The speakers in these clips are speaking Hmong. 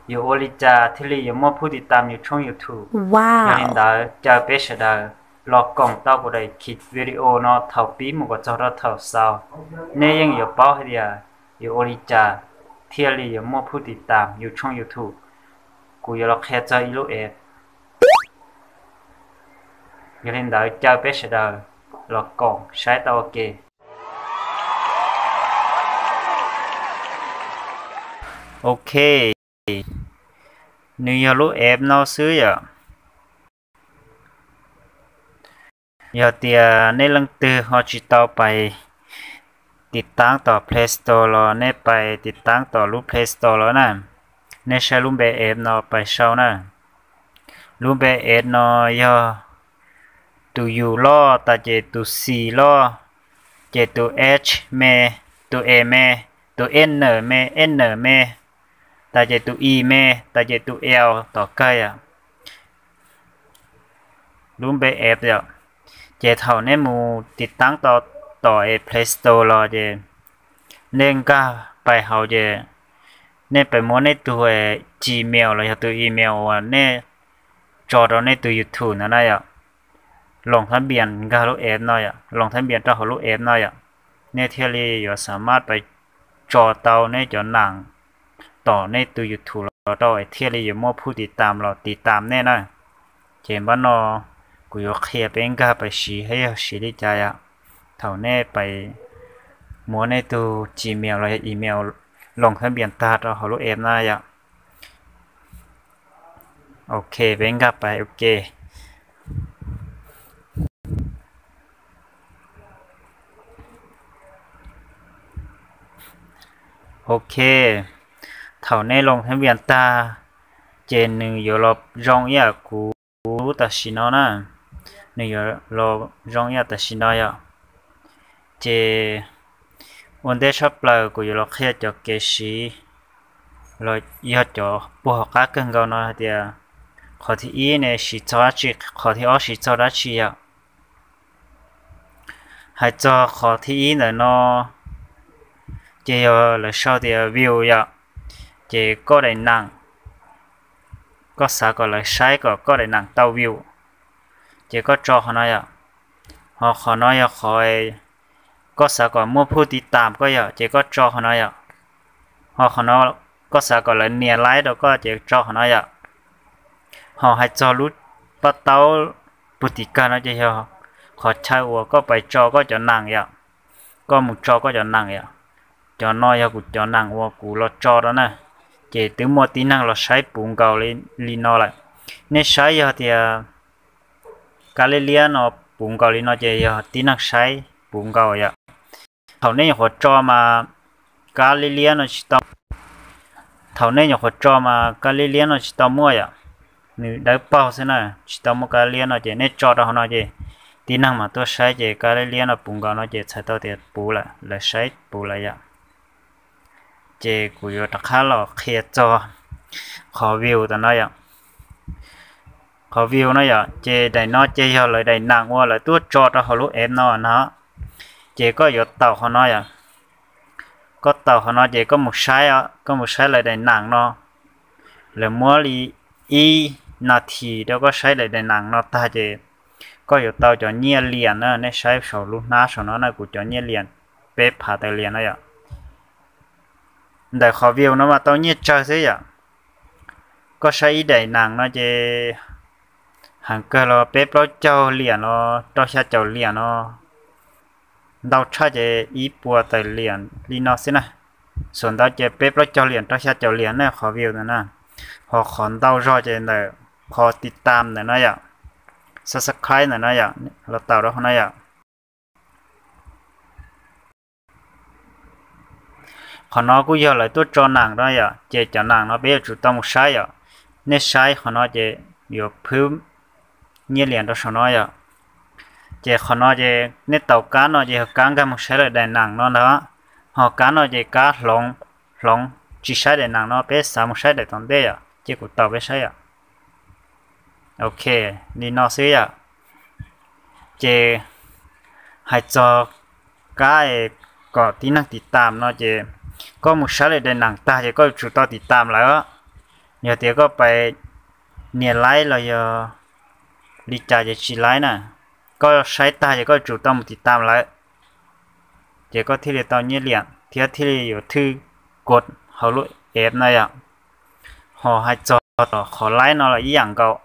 yuav ua li cas thiaj li yuav muaj phub tiv tam yus tshooj YouTube. Yog li ntawd caw peb sawv daws los koom tau kuv daim video no thaum pib mus kom txog rau thaum xaus. Nej yeej yuav paub hais tias yuav ua li cas thiaj li yuav muaj phub tiv tam yus tshooj YouTube. Kuv yuav los qhia txog ib lub app. Yog li ntawd caw peb sawv daws los koom saib tau ua ke. Ok, nws yog lub app no xwb yom. Yog tias nej leej twg ho tsis tau pais tiv taab tom Play Store los nej pais tiv taab tom lub Play Store los na. Nej saib lub npe app no pais sau na. Lub npe app no yog tus U loj, tas ces tus C loj, ces tus H me, tus E me, tus N me, N me, tas ces tus I me, tas ces tus L tom kawg yom. Lub npe app yom. Ces thaum nej mus tiv taab tom es Play Store los ces nej nkag pais hauv ces nej pais muab nej tus Gmail los yog tus email uas nej tso rau nej tus YouTube ntawd na yom, loos thab npias nkag lub app no yom, loos thab npias rau hauv lub app no yom, nej thiaj li yuav xa maj pais tso tau nej cov nam tom nej tus YouTube los rau es thiaj li yuav muaj phub tiv tam los tiv tam nej na. Ces npab no kuv yuav qhia peb nkag pais siv thiab yog siv li cas yom. Thaum nej pais muab nej tus Gmail los yog email loos thab npias tag rau hauv lub app na yom. Ok, peb nkag pais ok. Ok, thaum nej loos thab npias tag ces nws yuav los zoo ib yam kuv tam sim no na. Nws yuav los zoo ib yam tam sim no yom. Ces ua ntej tshaj plaws kuv yuav los qhia cov kev siv los yog cov puag hauv qab kawg nkaus no hais tias qhov thib ib ne siv txog dab tsi, qhov thib ob siv txog dab tsi yom. Hais txog qhov thib ib ntawm no ces yog lawv sau tias view yom. Ces koj daim nam, koj xav kom lawv saib kom koj daim nam tau view, ces koj tso qhov no yom. Ho qhov no yog qhov koj xav kom muaj phub tiv tam koj yom, ces koj tso qhov no yom. Ho qhov no koj xav kom lawv nias like rau koj ces tso qhov no yom. Ho hais txog lub paj taub puag tim kawg no ces yog qhov chaw uas koj pais tso koj cov nam yom. Koj mus tso koj cov nam yom. Cov no yog kuv cov nam uas kuv los tso rau na. Ces twb muaj tib neeg los saib puv nkaus li no lawm. Nej saib yog tias kab liab liab no puv nkaus li no ces yog tib neeg saib puv nkaus yom. Thaum nej nyuam qhuav tso mas kab liab liab no tsis tau, thaum nej nyuam qhuav tso mas kab liab liab no tsis tau muaj yom. Nws dawb paug xwb na, tsis tau muaj kab liab no ces nej tso rau hauv no ces tib neeg mas tuaj saib ces kab liab liab no puv nkaus no ces txhais tau tias puv lawm, lawv saib puv lawm yom. Ces kuv yuav rov qab los qhia txog qhov view tam no yom. Qhov view no yom, ces daim no ces yog lawv daim nam uas lawv tuaj tso rau hauv lub app no no. Ces koj yuav taus qhov no yom. Koj taus qhov no ces koj mus saib, koj mus saib lawv daim nam no. Lawv muab li ib nas this rau koj saib lawv daim nam no tag ces koj yuav tau cov nyiaj liam na, nej saib saum lub hnab saum no na, kuv cov nyiaj liam peb phav tawm liam no yom. Ntawm qhov view no mas tau nyiaj tsawg xwb yom. Koj saib ib daim nam no ces heev kawg los peb plaub caug liam no rau xya caum liam no, ntau tshaj ces ib puas tawm liam li no xwb na. Xuas ntau ces peb plaub caug liam rau xya caum liam na qhov view ntawd na. Ho qhov ntau zog ces ntawm qhov tiv tam ntawm no yom, subscribe ntawm no yom, los taus rau qhov no yom. Qhov no kuj yog lawv tuaj tso nam no yom, ces cov nam no peb yuav tsum tau mus saib yom. Nej saib qhov no ces yuav phwb nyiaj liam rau saum no yom. Ces qhov no ces nej taus kab no ces yog kab nkag mus saib lawv daim nam no ntag. Ho kab no ces kab hloov, hloov tsis saib daim nam no, peb xav mus saib daim tom ntej yom, ces kuv taus peb saib yom. Ok, li no xwb yom. Ces hais txog kab es kom tib neeg tiv tam no ces koj mus saib lawv daim nam tag ces koj yuav tsum tau tiv tam lawv. Yog tias koj pais nias laib los yog li cas ces tsis laib na. Koj saib tag ces koj tsum tau mus tiv tam lawm, ces koj thiaj li tau nyiaj liam thiab thiaj li yuav thwj kuv hauv lub app no yom. Ho hais txog tom qhov laib no los ib yam nkaus.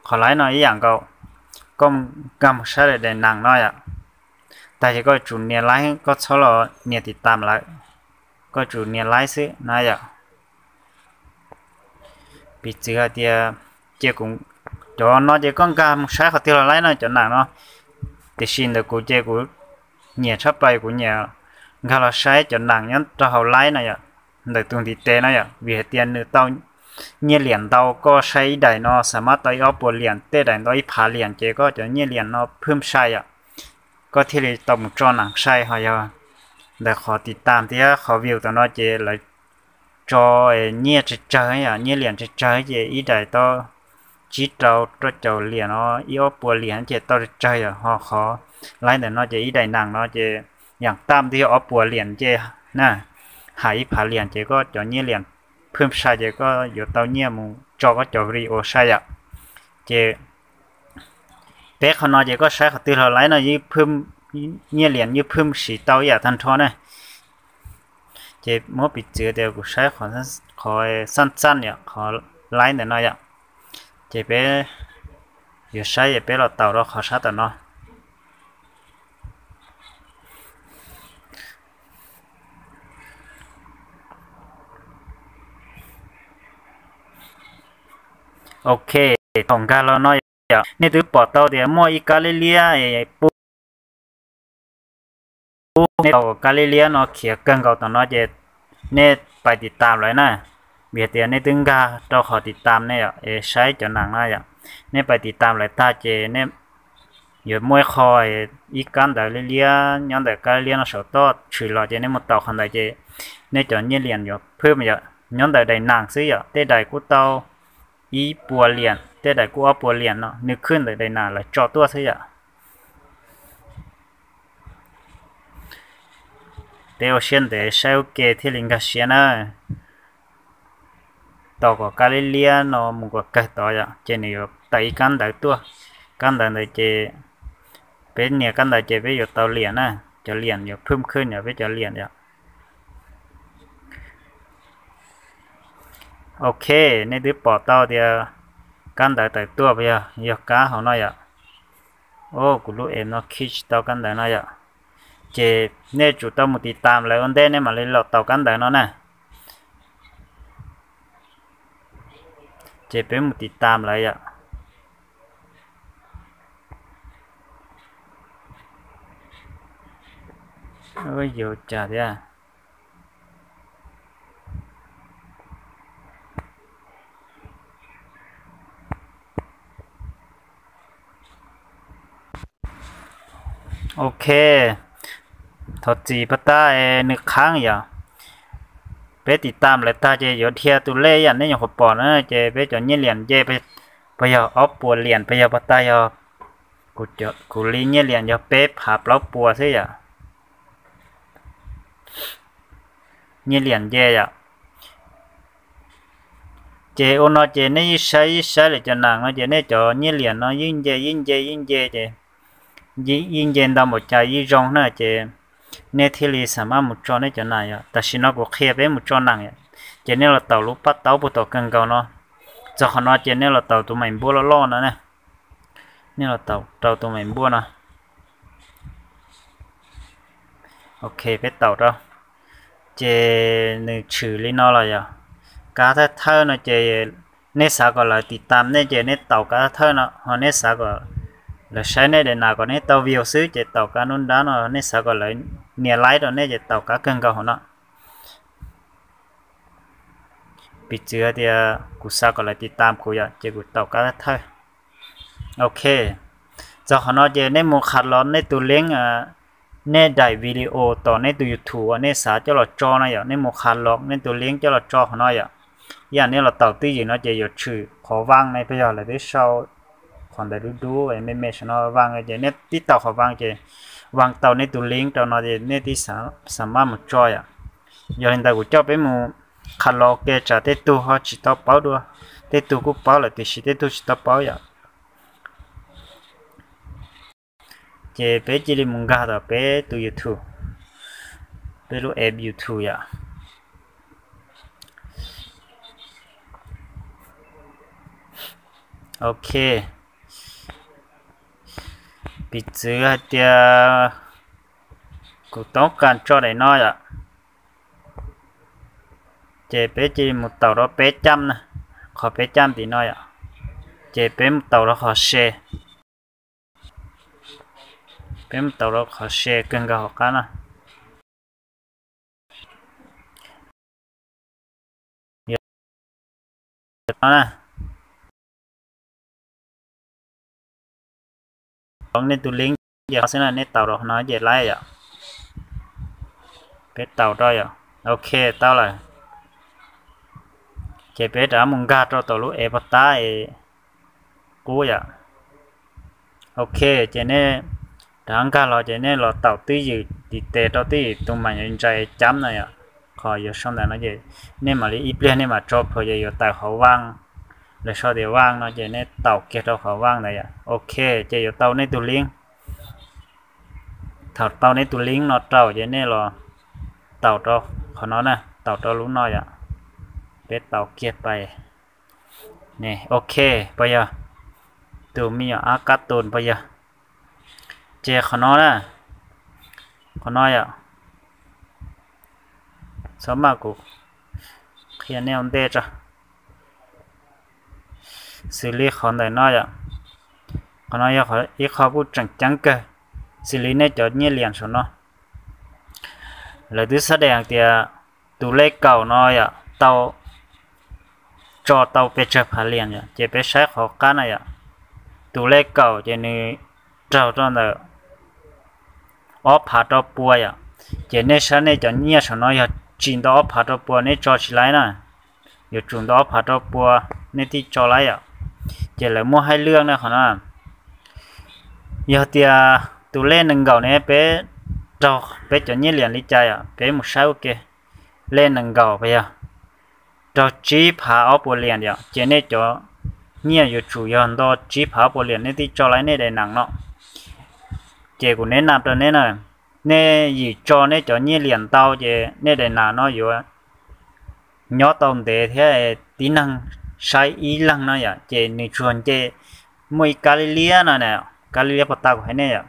Qhov laib no ib yam nkaus, koj nkag mus saib daim nees no yom. Tag ces koj tsum nias laib, koj txhob los nias tiv tam lawm, koj tsum nias laib xwb na yom. Piv txwv hais tias, ces kuv, cov no ces koj nkag mus saib qhov twg los laib no cov nees no, tiam sis ntawm kuv ces kuv nyiam tshaj plaws kuv nyiam nkag los saib cov nees nyob rau hauv laib no yom, ntawm tus ntiv tes no yom, vim hais tias nws tau nyiaj liam ntau, koj saib ib daim no xam mab tau ib ob puas liam, tej daim ntau ib phav liam ces koj cov nyiaj liam no phwj sai yom. Koj thiaj li tau mus tso nees sai, ho yog ntawm qhov tiv tam thiab qhov view tom no ces lawv tso nyiaj tsawg tsawg yom, nyiaj liam tsawg tsawg ces ib daim tau tsib rau rau caum liam no, ib ob puas liam ces tau tsawg tsawg yom. Ho qhov laib ntawm no ces ib daim nees no ces yam tam twb yog ob puas liam nce na, hais ib phav liam ces koj cov nyiaj liam phwj sai ces koj yuav tau nyiaj mus tso koj cov video sai yom. Ces peb qhov no ces koj saib qhov twg los laib no, nyiaj liam yeej phwj siv tau ib yam tag nrho na. Ces muab piv txwv tias kuv saib qhov xaj xaj yom, qhov laib ntawm no yom, ces peb yuav saib es peb los taus rau qhov sab tom no. Ok, thaum nkag los no yom, nej twb pom tau tias muaj ib kab liab liab pub, nej tau kab liab liab no khiav kawg nkaus tom no ces nej pais tiv tam lawm na, vim tias nej twb nkag rau qhov tiv tam ne yom, es saib cov nees no yom. Nej pais tiv tam lawm tag ces nej yuav muaj ib qho, ib kab ntawv liab liab nyob ntawm kab liab liab no saum toj tshwm los ces nej mus taus qhov ntawd ces nej cov nyiaj liam yuav phwj yom, nyob ntawm daim nees xwb yom, tej daim kuj tau ib puas liam, tej daim kuj ob puas liam no, nws khwj ntawm daim nees lawv tso tuaj xwb yom. Peb ua siab ntev saib ua ke thiaj li nkag siab na. Tos kom kab liab liab no mus kom kawg tod yom, ces nws yuav tawm ib kab ntawv tuaj. Kab ntawv ntawd ces peb nias kab ntawv ces peb yuav tau liam na, cov liam yuav phwj khwj yom, peb cov liam yom. Ok, nej twb pom tau tias kab ntawv tawm tuaj puas yog? Yog kab hauv no yom. O, kuv lub app no khij tsis tau kab ntawv no yom. Ces nej tsum tau mus tiv tam lawm ua ntej nej mam li los taus kab ntawv no na. Ces peb mus tiv tam lawm yom. Yuav cas thiab? Ok, thov txim pab tab nws qhaab yom. Peb tiv tam lawm tag ces yuav dhia tus lej yam nej nyuam qhuav pom na, ces peb cov nyiaj liam nce puas yog ob puas liam puas yog pab tab yog, kuv li nyiaj liam yog peb phav plaub puas xwb yom. Nyiaj liam nce yom. Ces ua no ces nej yeej saib yeej saib lawm cov nees no ces nej cov nyiaj liam no yeej nce yeej nce yeej nce ces yeej nce ntau npaum cas yeej zoo na ces nej thiaj li xam maj mus tso nej cov nees yom. Tam sim no kuv qhia peb mus tso nees yom, ces nej los taus lub pab taub puag tom kawg nkaus no. Txog qhov no ces nej los taus tus maim npuab loj loj no na. Nej los taus rau tus maim npuab no. Ok, peb taus rau. Ces nws tshwm li no los yom. Kab thawj thawj no ces nej xav kom lawv tiv tam nej ces nej taus kab thawj thawj no, ho nej xav kom lawv saib nej daim nas kom nej tau view xwb ces taus kab nruab nrab no, nej xav kom lawv nias like rau nej ces taus kab kawg nkaus hauv no. Piv txwv hais tias kuv xav kom lawv tiv tam kuv yom, ces kuv taus kab thawj thawj. Ok, txog qhov no ces nej mus qha los nej tus link, nej daim video tom nej tus YouTube uas nej xav coj los tso no yom, nej mus qha los nej tus link coj los tso qhov no yom. Ib yam nej los taus twj ywm no ces yuav tshwm qhov vaa ne, puas yog lawv twb sau qhov ntawd dub dub me me saum no vaa ces nej tib taus qhov vaa ces vaa tau nej tus link rau no ces nej tib xam maj mus tso yom. Yog li ntawd kuv coj peb mus qha los ke tsam tej tug ho tsis tau paub dua, tej tug kuj paub lawm tiam sis tej tug tsis tau paub yom. Ces peb cia li mus nkag tom peb tus YouTube, peb lub app YouTube yom. Ok, piv txwv hais tias kuv toob kas tso daim no yom, ces peb cia li mus taus rau peb cam na, qhov peb cam tim no yom, ces peb mus taus rau qhov se, peb mus taus rau qhov se kawg nkaus hauv qab no. Nej tus link ces xwb na, nej taus rau qhov no ces laib yom. Peb taus rau yom. Ok, tau lawm. Ces peb rov mus nkag rau tom lub es pov tab es qub yom. Ok, ces nej rov nkag los ces nej los taus twj ywm tiv tes rau twj ywm tus mam yuav ntsais cam no yom. Qhov yuav sau ntawm no ces nej mam li ib pliag nej mam tso plhuav ces yuav tawm qhov vaaj, lawv sau tias vaaj no ces nej taus kiag rau qhov vaaj ntawd yom. Ok, ces yuav tau nej tus link. Thaum tau nej tus link no rau ces nej los taus rau qhov no na, taus rau lub no yom. Peb taus kiag pais. Ok, puas yog? Tus me nyuam ab kab tus puas yog? Ces qhov no na, qhov no yom, txhob maj kuv qhia nej ua ntej tso. Xws li qhov ntawm no yom, qhov no yog ib qho kuj tseem ceeb kawg. Xws li nej cov nyiaj liam saum no, lawv twb xab daim hais tias tus lej kaum no yom tau tso tau pes tsawg phav liam yom, ces peb saib qhov qab na yom. Tus lej kaum ces nws raug rau ntawm ob phav rau pua yom. Ces nej saib nej cov nyiaj saum no yog tsis ntau ob phav rau pua nej tso tsis laib na, yuav tsum ntau ob phav rau pua nej thiaj tso laib yom. Ces lawv muaj haij lwaj na qhov no. Yog tias tus lej nees nkaum ne peb raug peb cov nyiaj liam li cas yom, peb mus saib ua ke. Lej nees nkaum puas yog? Raug tsib phav ob puas liam yom, ces nej cov nyiaj yuav tsum yog nto tsib phav ob puas liam nej thiaj tso laib nej daim nees no. Ces kuv neb nam rau neb na, nej yim tso nej cov nyiaj liam ntau ces nej daim nees no yuav nyob tau ntev thiab tib neeg saib ib leeg no yom, ces nws tsuas nce, muaj ib kab liab liab no na, kab liab liab pov tag kuv hais nej yom,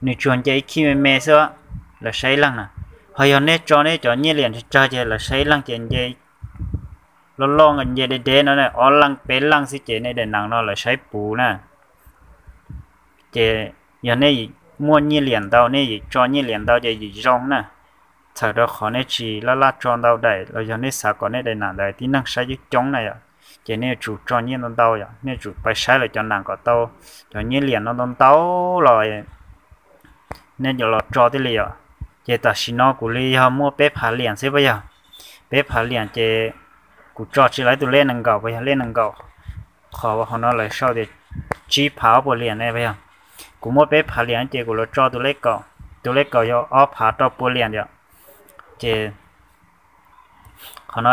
nws tsuas nce ib khib me me xwb, lawv saib ib leeg na. Ho yog nej tso nej cov nyiaj liam tsawg tsawg ces lawv saib ib leeg ces nce loj loj nce deb deb no, ob leeg peb leeg xwb ces nej daim nees no lawv saib puv na. Ces yog nej muaj nyiaj liam ntau, nej yim tso nyiaj liam ntau ces yim zoo na. Txhawm rau qhov nej tsis laj laj tso ntau daim los yog nej xav kom nej daim nees ntawd tib neeg saib coob coob na yom, ces nej yuav tsum tso nyiaj ntau ntau yom, nej yuav tsum pais saib lawv cov nees kom tau cov nyiaj liam no ntau ntau los nej yuav los tso thiaj li yom. Ces tam sim no kuv li yog muaj peb phav liam xwb puas yog? Peb phav liam ces kuv tso tsis laib tus lej nees nkaum puas yog? Lej nees nkaum, qhov hauv no lawv sau tias tsib phav ob puas liam ne puas yog? Kuv muaj peb phav liam ces kuv los tso tus lej kaum, tus lej kaum yog ob phav rau pua liam yom. Ces qhov no,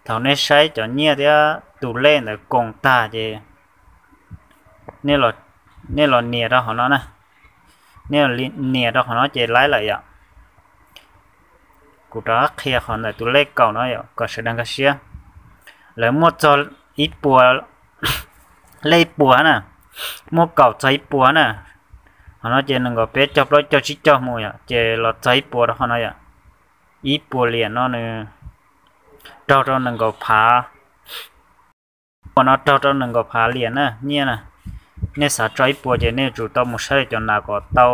thaum nej saib cov nyiaj thiab tus lej ntawd koom tag ces nej los nias rau qhov no na, nej nias rau qhov no ces laib lawm yom. Kuv rov qab qhia qhov ntawm tus lej kaum no yom kom sawv daws nkag siab. Lawv muaj txog ib puas, lej ib puas na, muaj kaum txog ib puas na. Qhov no ces nees nkaum peb caug plaub caug tsib caug mus yom, ces los txog ib puas rau qhov no yom. Ib puas liam no nws raug rau nees nkaum phav, ib puas no raug rau nees nkaum phav liam na nyiaj na. Nej xav tso ib puas ces nej yuav tsum tau mus saib cov nas kom tau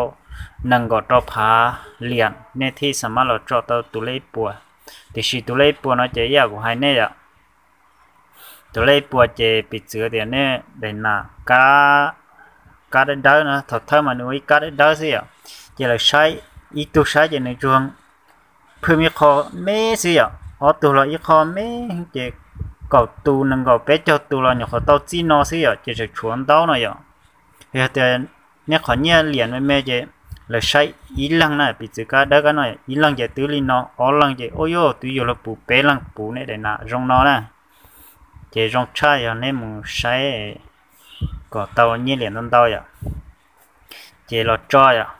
nees nkaum rau phav liam nej thiaj xam mab los tso tau tus lej ib puas. Tiam sis tus lej ib puas no ces ib yam kuv hais nej yom, tus lej ib puas ces piv txwv tias nej daim nas kab dawb dawb no, thaum thawj mas nws ua ib kab dawb dawb xwb yom, ces lawv saib, ib tug saib ces nws tsuas phwj ib qho me xwb yom, ob tug los ib qho me, ces kaum tus nees nkaum peb caug tus los nyuam qhuav tau txij no xwb yom, ces tseem tshuav ntau no yom. Yog tias nej qhov nyiaj liam me me ces Lawv saib ib leeg na, piv txwv kab dawb kab no ib leeg ces twb li no, ob leeg ces ua yuj twb yuav luag puv, peb leeg puv nej daim nam zoo no na. Ces zoo tshaj yog nej mus saib kom tau nyiaj liam ntau ntau yom. Ces los tso yom,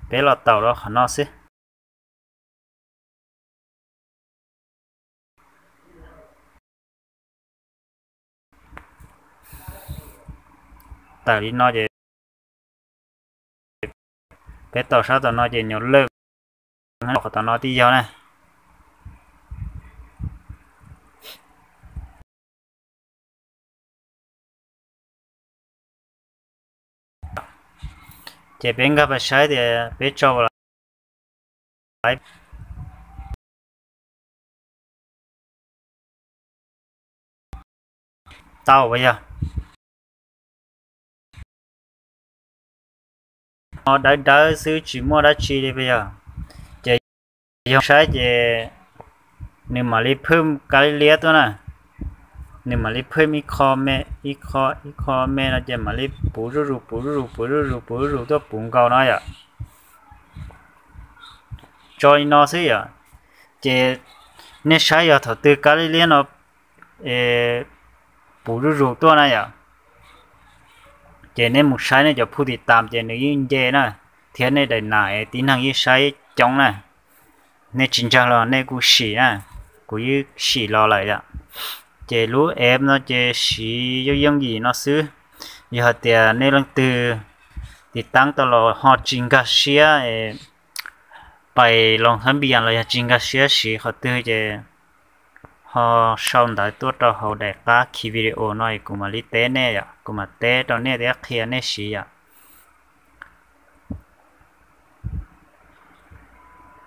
peb los taum rau qhov no xwb. Tawm li no ces peb taum sab tom no ces nyuam lawj qhov tom no tib yog na. Ces peb nkag pas saib tias peb tso laiv tau puas yog? Ho dawb dawb xwb tsis muaj dab tsi li puas yog? Ces yog saib ces nws mam li phwj kab liab liab tuaj na. Nws mam li phwj ib qho me, ib qho ib qho me no ces mam li puv zuj zus puv zuj zus puv zuj zus puv zuj zus tuaj puv nkaus no yom. Tso li no xwb yom. Ces nej saib yog thaum twg kab liab liab no puv zuj zus tuaj na yom, ces nej mus saib nej cov phu tis tas ces nws yeej nce na, thiab nej daim nam es tib neeg yeej saib coob na. Nej tsis ntseeg los nej kuj sim na, kuv yeej sim los lawm yom. Ces lub app no ces siv yooj yooj yim no xwb. Yog hais tias nej leej twg tiv taab tau los ho tsis nkag siab pais loos thab npias los yog tsis nkag siab siv qhov twg ces ho sau ntawv tuaj rau hauv daim qab khi video no es kuv mam li teb nej yom, kuv mam teb rau nej thiab qhia nej siv yom.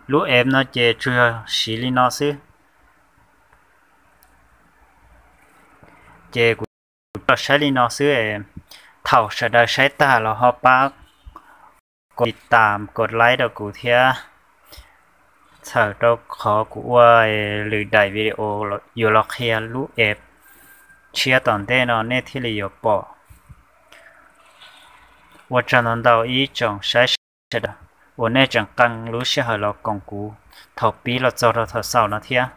Lub app no ces tsuas yog siv li no xwb. Ces kuv tso saib li no xwb, thaum sawv daws saib tag los ho pab kom tiv tam kom like rau kuv thiab, txhawm rau qhov kuv ua lwm daim video yuav los qhia lub app tshiab tom ntej no nej thiaj li yuav pom. Ua tsaug ntau ntau ib tsoom saib sawv daws uas nej tseem qee lub sij hawm los koom kuv thaum pib los txog rau thaum xaus no thiab.